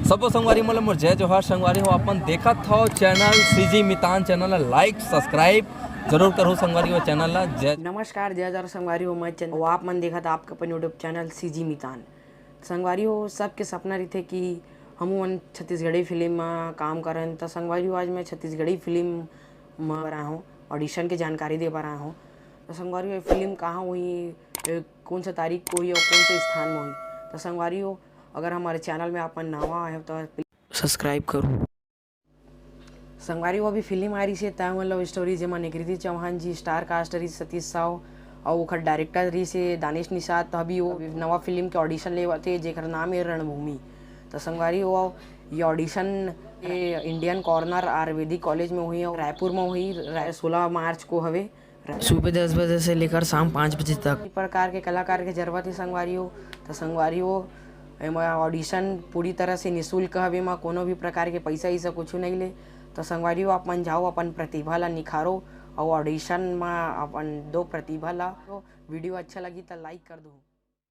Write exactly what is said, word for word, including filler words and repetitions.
सबो संगवारी मन ल मोर जय जोहार। संगवारी हो, आप मन देखत हव चैनल सीजी मितान। चैनल ला लाइक सब्सक्राइब जरूर करहु संगवारी हो। चैनल ला जय। नमस्कार, जय जोहार संगवारी हो, मैं चंद, अउ आप मन देखत आपके अपन YouTube चैनल सीजी मितान। संगवारी हो, सबके सपना रहिथे कि हमू मन छत्तीसगढ़ी फिल्म म काम करन। त संगवारी हो, आज मैं छत्तीसगढ़ी फिल्म म बर आए हूँ, ऑडिशन के जानकारी दे बर आए हूँ। त संगवारी हो, ये फिल्म कहाँ होही, ए, कौन सा तारीख को होही और कौन से स्थान में होही? त संगवारी हो, अगर हमारे चैनल में आप मन नवा आए हो तो सब्सक्राइब करो। संगवारी हो, अभी फिल्म आ रही से तय मन लव स्टोरी, जेमा निकृति चौहान जी स्टार कास्ट रही, सतीश साव, और ओखर डायरेक्टर रही से दानिश निषाद। तो अभी वो नवा फिल्म के ऑडिशन लेवत हे, जेकर नाम है रणभूमि। तो संगवारी हो, ये ऑडिशन ये इंडियन कॉर्नर आयुर्वेदिक कॉलेज में होही और रायपुर में होही। रा-, सोलह मार्च को हवे। सुबह दस बजे से लेकर शाम पाँच बजे तक। प्रकार के कलाकार के जरूरत है संगवारी हो। तो संगवारी हो, एमा ऑडिशन पूरी तरह से निशुल्क हवे, एमा कोनो भी प्रकार के पैसा ऐसा कुछ नहीं ले। तो संगवारी हो, आप मन जाओ, अपन प्रतिभा ला निखारो और ऑडिशन में अपन दो प्रतिभा ला। तो वीडियो अच्छा लगी तो लाइक कर दो।